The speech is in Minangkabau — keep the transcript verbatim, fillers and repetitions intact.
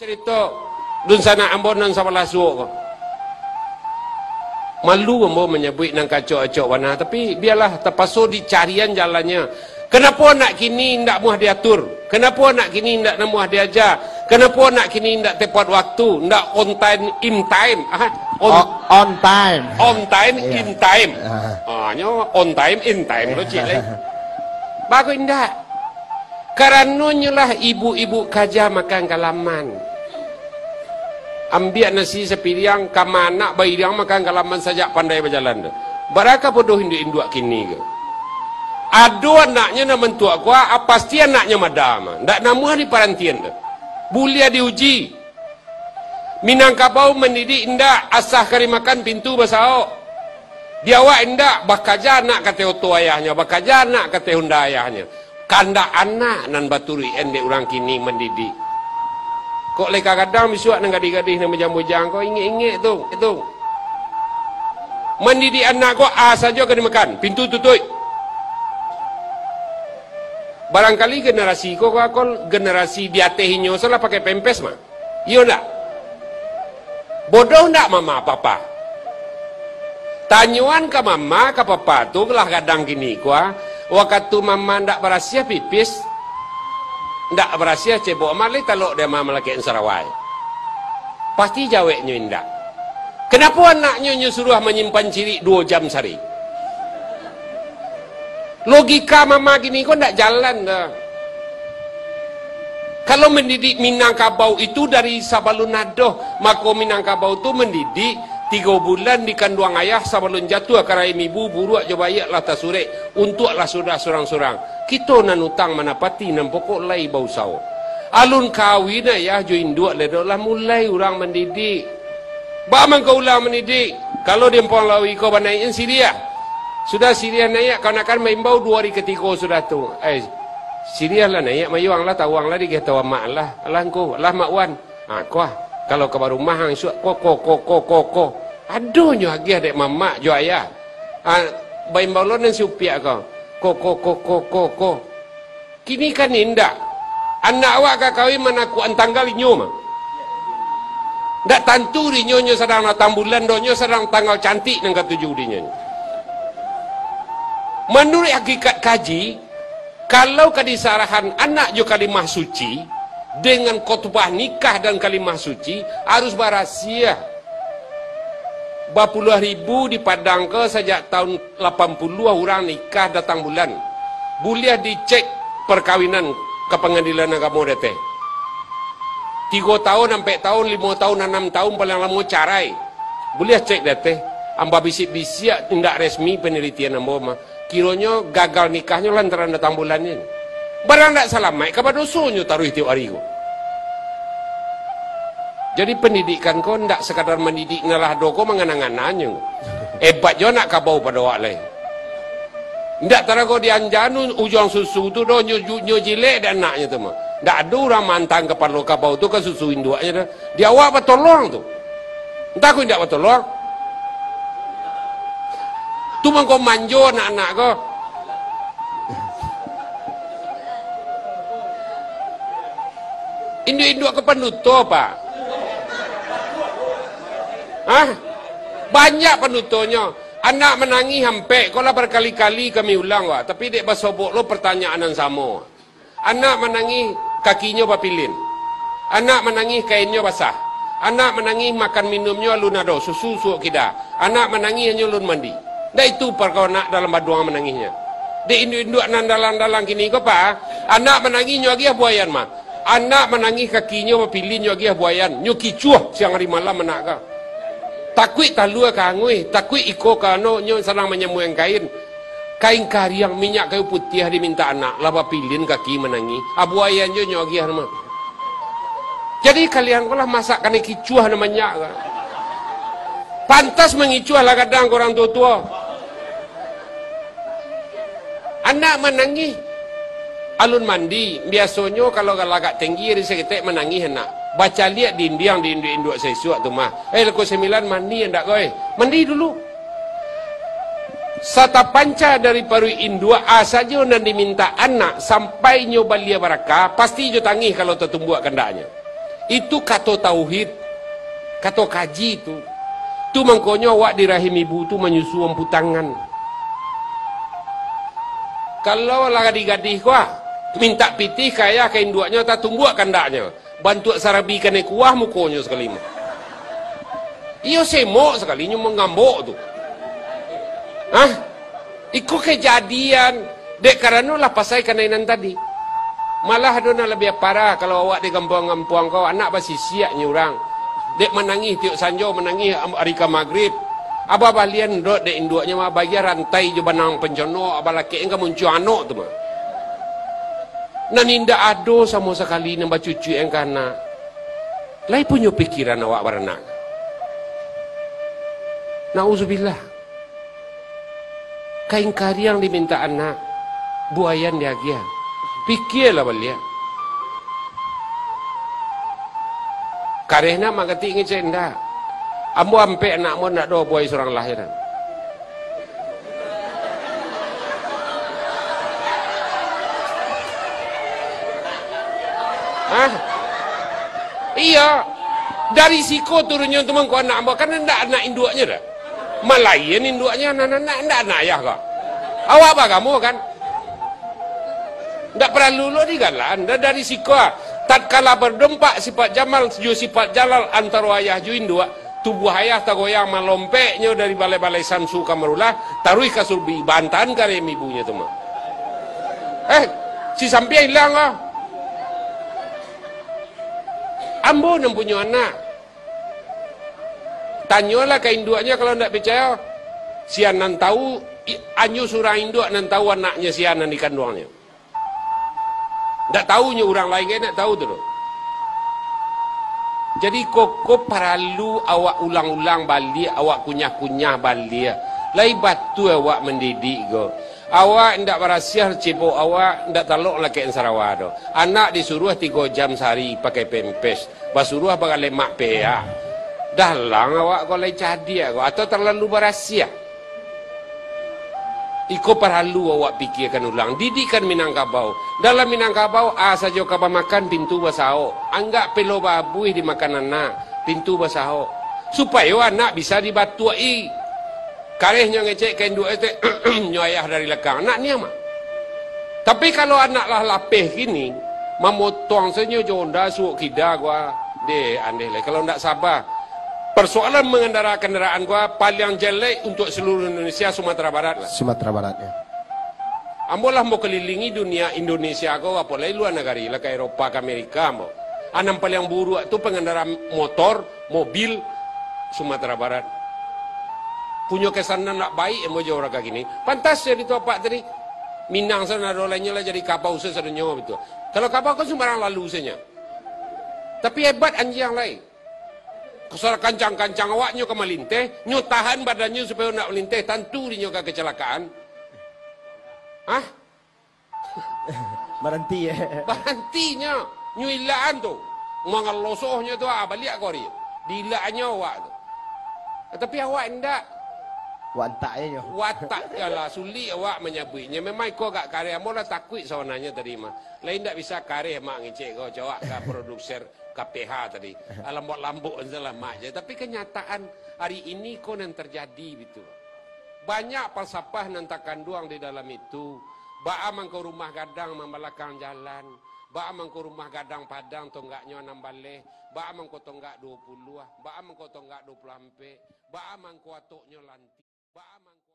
Carito dunsanak ambo nan sabalah suok ko. Malu ambo manyabuik nan kacok-acok bana, tapi bialah, tapaso dicarian jalannyo. Kanapo anak kini indak muah diatur? Kanapo anak kini indak namuah diaja? Kanapo anak kini indak tepat waktu, indak on time, in time? Ah, on, O-, on time. On time, Iya. in time. Ah. Ah, nyo on time, in time lo, cik, lai. Bagus indak? Karanonyo lah ibu-ibu kaja makan kalaman. Ambiak nasi sapiriang, ka ma anak bairiang makan kalaman sajak pandai bajalan tu. Baraka bodoh induak-induak kini ko. Ado anaknyo nan mantuak kuaik, ah, pasti anaknyo mada mah. Ndak namuah diparantian tu. Buliah diuji. Minangkabau mandidik indak, asa kari makan pintu basaok. Di awak indak, bakaja anak ka ateh oto ayahnyo, bakaja anak ka ateh honda ayahnyo. Kandak anak nan baturuik-an dek urang kini mandidik. Kok lai ka gadang bisuak nan gadih-gadih nan bujang-bujang ko, ingek-ingek tu, tu. Mandidik anak ko, a sajo ka dimakan, pintu tutuik. Barangkali generasi ko, ko, ko generasi di ateh inyo salah pakai pempes mah. Iyo ndak? Bodoh ndak mama papa? Tanyoan ka mama, ka papa tu lah gadang kini ko, ah. Wakatu mama ndak barasiah pipis, ndak barasiah cebok, maleh talok dek mama lakek sarawai. Pasti jaweknyo indak. Kanapo anaknyo nyo suruah manyimpan cirik duo jam sari? Logika mama kini ko ndak jalan doh. Kalau mandidik Minangkabau itu dari sabalun ado, mako Minangkabau tu mandidik tigo bulan di kanduang ayah sabalun jatuah ka rahim ibu, buruak jo baiak lah tasurek, untuaklah sudah surang-surang. Kito nan utang manapati, nan pokok lai bausawo. Alun kawin ayah jo induak ledok lah mulai urang mandidik. Baa mangko ulang mandidik? Kalau di Ampuang Lawi ko banaikan siriah. Sudah siriah naiak, kamanakan maimbau duo ari katigo sudah tu. Eh, siriah lah naiak, mayuang lah, tawang lah, digeh tawa mak lah. Alah ngko, alah mak wan. Ha, ko ah. Kalau ka barumah ang isuak, ko, ko, ko, ko, ko, ko. Adonyo agiah dek mamak jo ayah. Ha, baimbau lo nan si upiak ko. Ko, ko, ko, ko, ko, ko. Kini kan indak. Anak awak ka kawin manakuakan tanggal inyo mah. Ndak tantu dinyo nyo sadang datang bulan doh, nyo sadang tanggal cantik nan katuju dinyo. Manuruik hakikat kaji, kalau ka disarahan anak jo kalimah suci, dengan khotbah nikah dan kalimah suci, harus barasiah. Bapuluah ribu di Padang ko sajak taun lapan puluah urang nikah datang bulan. Buliah dicek parkawinan ka Pangadilan Agamo di ateh. Tigo taun, ampek taun, limo taun, anam taun, paling lamo carai. Buliah cek di ateh. Ambo bisiak-bisiak, indak resmi panalitian ambo mah. Kironyo gagal nikahnyo lantaran datang bulan ni. Barang ndak salamaik ka badosonyo taruih tiok ari ko. Jadi, pandidikan ko ndak sakadar mandidik nan lah ado ko mangana-ngananyo. Ebat jo anak kabau pado awak lai. Ndak tarago di anjanu ujuang susu tu doh, nyo ju-, nyo jilek dek anaknyo tu mah. Ndak ado urang maantang kapalo kabau tu ka susu induaknyo doh. Di awak batolong tu. Antah ko indak batolong. Tu mangko manjo anak-anak ko. Induak-induak ko panduto, Pak. Hah? Banyak pandutonyo. Anak manangih ampek, ko lah barkali-kali kami ulang, Pak. Tapi dek basobok lo partanyaan nan samo. Anak manangih, kakinyo bapilin. Anak manangih, kainnyo basah. Anak manangih, makan minumnyo alun ado, susu suok kida. Anak manangih, hanyo alun mandi. Ndak itu parkaro anak dalam baduang manangihnyo. Dek induak-induak nan dalang-dalang kini ko, Pak, anak manangih nyo agiah buayan mah. Anak manangih, kakinyo bapilin nyo agiah buayan. Nyo kicuah siang ari malam anak ko. Takuik talua ka anguih, takuik iko ka ano, nyo sadang manyamuang kain. Kain kariang, minyak kayu putiah dimintak anak, lah bapilin kaki manangih. Abu ayam jo nyo agiah mah. Jadi kalian ko lah masak kanai kicuah nan banyak ko. Pantas mangicuah lah gadang ko urang tuo-tuo. Anak manangih. Alun mandi, biasonyo kalau lagak tinggi ari saketek manangih anak. Bacaliak dindiang di induak-induak saisuak tu mah. Eh, pukua sambilan mandi andak ko, eh. Mandi dulu. Satapanca dari paruik induak, a sajo nan dimintak anak, sampai nyo balia baraka, pasti jo tangih kalau tatumbuak kandaknyo. Itu kato tauhid, kato kaji tu. Tu mangkonyo awak di rahim ibu tu manyusu ampu tangan. Kalau lah gadih-gadih ko, ah, mintak pitih ka ayah ka induaknyo, tatumbuak kandaknyo. Bantuak sarabi kanai kuah mukonyo sakali mah. Iyo semok sakali nyo mangambok tu. Hah? Iko kajadian. Dek karano lah pasai kanai nan tadi. Malah ado nan labiah parah, kalau awak di kampuang-kampuang ko, anak basisiak nyo urang. Dek manangih tiok sanjo, manangih am-, ari ka magrib. Abah balian dot dek induaknyo mah, bagian rantai jo banang panconok, abah lakek ka muncuang anok tu mah. Nan indak ado samo sakali nan bacucuik ka anak. Lai punyo pikiran awak baranak? Nauzubillah. Kain kariang dimintak anak, buaian diagiah. Pikialah baliak. Kareh nak manggatik ngecek ndak? Ambo ampek anak ambo ndak doh buai surang lah je dah. Hah? Iya. Dari siko turunnyo tu mangko anak ambo, kan ndak anak induaknyo dah. Malaian induaknyo, anak-anak, ndak anak ayah ko. Awak bagamo kan? Ndak paralu lo digalan, dah dari siko. Tatkala berdompak sifat jamal jo sifat jalal antaro ayah jo induak, tubuah ayah tagoyang malompeknyo dari balai-balai samsu ka marulah, taruih ka surbi, bantahan ka rahim ibunyo tu mah. Eh, si sampiang ilang ko. Ambo nan punyo anak. Tanyolah ka induaknyo kalau ndak picayo. Sia nan tahu, i-, anyo surang induak nan tahu anaknyo sia nan dikanduangnyo. Ndak tahu nyo urang lain kan ndak tahu tu doh. Jadi koko paralu awak ulang-ulang baliak, awak kunyah-kunyah baliak. Lai batua awak mandidik ko. Awak indak barasiah cebok awak, indak talok lakek sarawa doh. Anak disuruah tigo jam sahari pakai pempes, basuruah bagalemak peak. Dalang awak ko lai cadiak ko, atau talalu barasiah? Iko paralu awak pikiakan ulang. Didikan Minangkabau. Dalam Minangkabau, a sajo ka bamakan pintu basaok. Anggak pelo babuih dimakan anak, pintu basaok. Supayo anak bisa dibatuak-i. Kareh nyo ngecek ka induak e, nyo ayah dari lakang. Nak niang mah. Tapi kalau anak lah lapeh kini, mamotong sajo jo onda suok kida gua. Deh, andeh lai. Kalau ndak saba. Persoalan mengendara kendaraan gua paling jelek untuk seluruh Indonesia, Sumatera Barat lah. Sumatera Barat, ya. Ambo lah mau kelilingi dunia Indonesia ko, apo lai luar nagari lah, ka Eropa, ka Amerika ambo. Anam paling buruak tu pengendara motor, mobil Sumatera Barat. Punyo kesan nan ndak baik ambo jo urang kini. Pantas jadi tu apak tadi. Minang sana ado lainnyo lah jadi kabau sasadonyo betul. Kalau kabau kan sumbarang lalu saja. Tapi hebat anjiang lai. Kasar kancang-kancang awaknyo ka malinteh, nyo tahan badannyo supayo ndak malinteh, tantu dinyo ka kecelakaan. Hah? Baranti, eh. Barantinyo, nyo ilakan tu. Mangalosohnyo tu, ah, baliak kori. Diilakannyo awak tu. Tapi awak indak. Watak je nyo. Watak je lah, sulik awak manyabuiknyo. Memang iko agak kareh. Ambo lah takuik sabananyo tadi mah. Lai indak bisa kareh mak ngecek ko, cawak ka produser K P H tadi. Ah, lambok-lambok salah mak je. Tapi kenyataan hari ini ko nan terjadi bitu. Banyak falsafah nan takanduang di dalam itu. Baa mangko rumah gadang mambalakang jalan, baa mangko rumah gadang Padang tonggaknyo anam baleh, baa mangko tonggak duo puluah, baa mangko tonggak duo puluah ampek, baa mangko atoknyo lanti, baa mangko